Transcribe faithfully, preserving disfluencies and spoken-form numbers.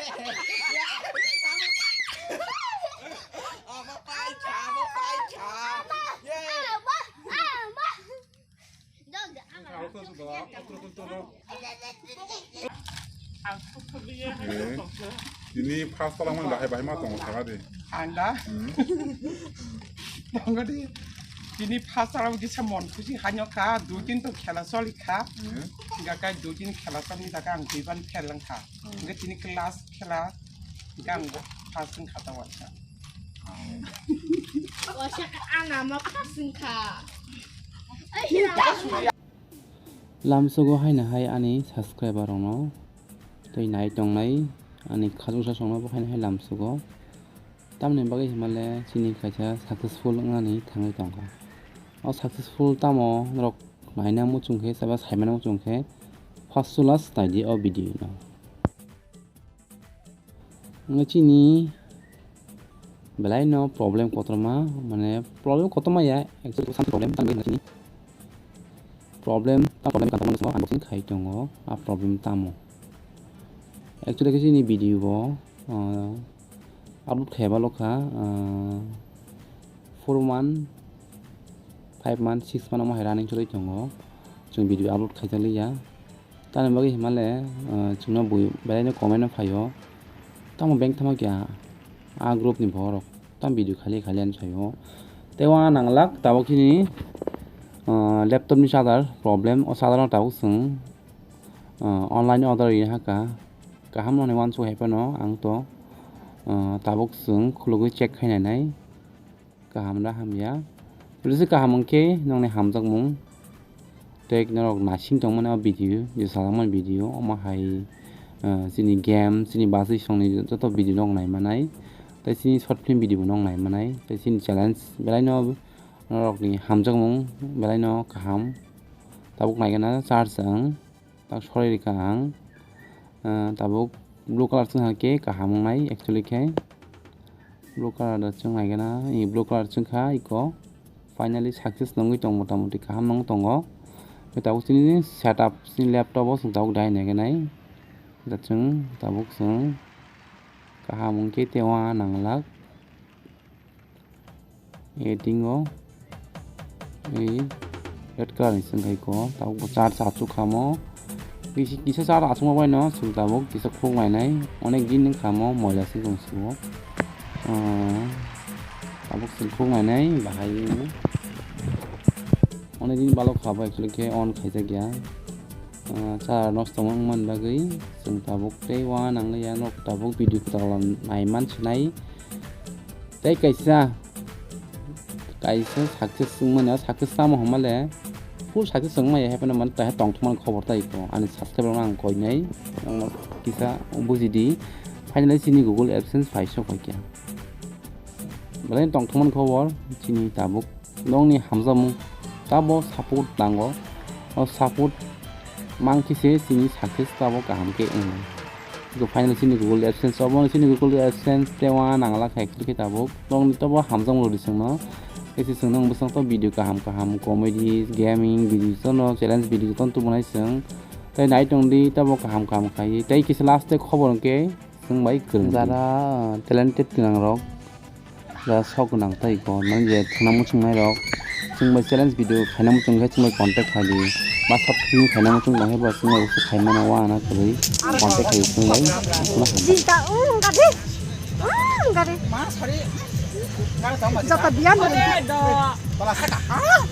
Ama paikha, ama paikha. Yay. Eh, tini first tala mani bahai bahai ma tongo saga de. Ang da? Hmm. Tongo di. Tini first tala kisa mon khusi hanyo kha, dui tin to khela choli kha. Hmm. Hingga kai dui tin khela choli jaga ang dui ban phel lang kha. Hmm. Hingga tini class khela hingga ang bo first wng kha ta waisa. Waisa kha ana ma first wng kha. Lamsogo haino hai ani subscriber rokno tei nai tongnai ani khajoksa songno bo haino hai lamsogo. Tamoni bagwi himale chini kaisa successful wngnani thangwi tongkha. O successful tamo norok naina muchung khe eba saimana muchung khe first to last naidi o video no. Wngkha chini belai no problem kotorma, mane problem kotorma ya, actually bwsani problem tamo wngkha chini problem, ta problem kanto mano unboxing khai tongo, a problem tamo. Actually khe chini video bo, ah, upload khai balo kha, ah, four month, five month, six month omo hai running choli tongo, chwng video upload khai jali ya. Tamoni bagwi himale, ah, chwngno bui belai no comment no phaio. Tamo bank thama kya a group ni borok tam video khali khali ani saio. Tei uang nanglak tabuk chini, ah, laptop ni charger problem, o charger no tabuk chwng, ah, online order ri haka. Kaham no hwnwi uansuk hai phano ang to, ah, tabuk chwng khulugwi check khai nai nai. Kaham da hamya. Jodi se kaham wngkhe nokni hamjakmung tei norok naising tongmani o video, je sajakmani video, omo hai, ah, chini game, chini bachwi songni joto video nok naimanai, tei chini short film video bo nok naimanai, tei chini challenge belaino norokni hamjakmung belaino kaham. Tabuk naikhe na charge ang. Tak sorai rikha ang, ah, tabuk blue colour chwng hai khe kaham wngnai actually khe blue colour da chwng hai khe na, i blue colour chwng kha iko finally success nungwi tong motamoti kaham nung tongo. Tei tabuk chini setup chini laptop o chwng tabuk dai nai khe nai da chwng tabuk chwng kaham wngkhe tei uang nanglak. Edingo ei red colour ni chwng khai ko, tabuk bo charge achuk kha mo. Kisi kisa charge achukma bai no chwng tabuk kisa khuluk nai nai, onek din wng kha mo moila se chwng sugo. Ah, tabuk chwng khuluk nai nai bahai onek din balok kha bo actually khe on khaijak ya. Ah, charge nosto wng man bagwi chwng tabuk tei uanang ya nok tabuk video kwtal nai man sinai. Tei kaisa, kaisa success wngmani, o success tamo hwnmale, full success wngmaya, happy no mani, tongthokmani khobor tai ko, ani subscriber no ang koinai, ang kisa bujidi, finally chini Google AdSense phai sok phai kha. Belai tongthokmani khobor, chini tabuk, nokni hamjakmung, tabo support nango, o support mankhe se chini success tabo kaham khe wngo. Go finally chini Google AdSense, obo chini Google AdSense tewa nangla khai khe tabuk. Nokni tobo hamjakmung rwdi chwngno. Tei se chwngno bwswk to video kaham kaham, comedy, gaming video, jotono challenge video jotono tubunai chwng. Tei nai tongdi tobo kaham kaham khai. Tei kisa last tei khobor hwnkhe chwng bai kwrwngdi. Jara, uh, talented gwnang rok. Ja sok gwnang tai ko, nang je thangna muchung nai rok. Chwng bai challenge video khaina muchung khe chwng bai contact khai di. Ba short film khaina muchung tong khe bo chwng bai usu khai mano wa na kwrwi contact khai chwng bai. Jita, um, gadi. Um, gadi. Ma, sorry. Jata biyan. Bala saka. Ah.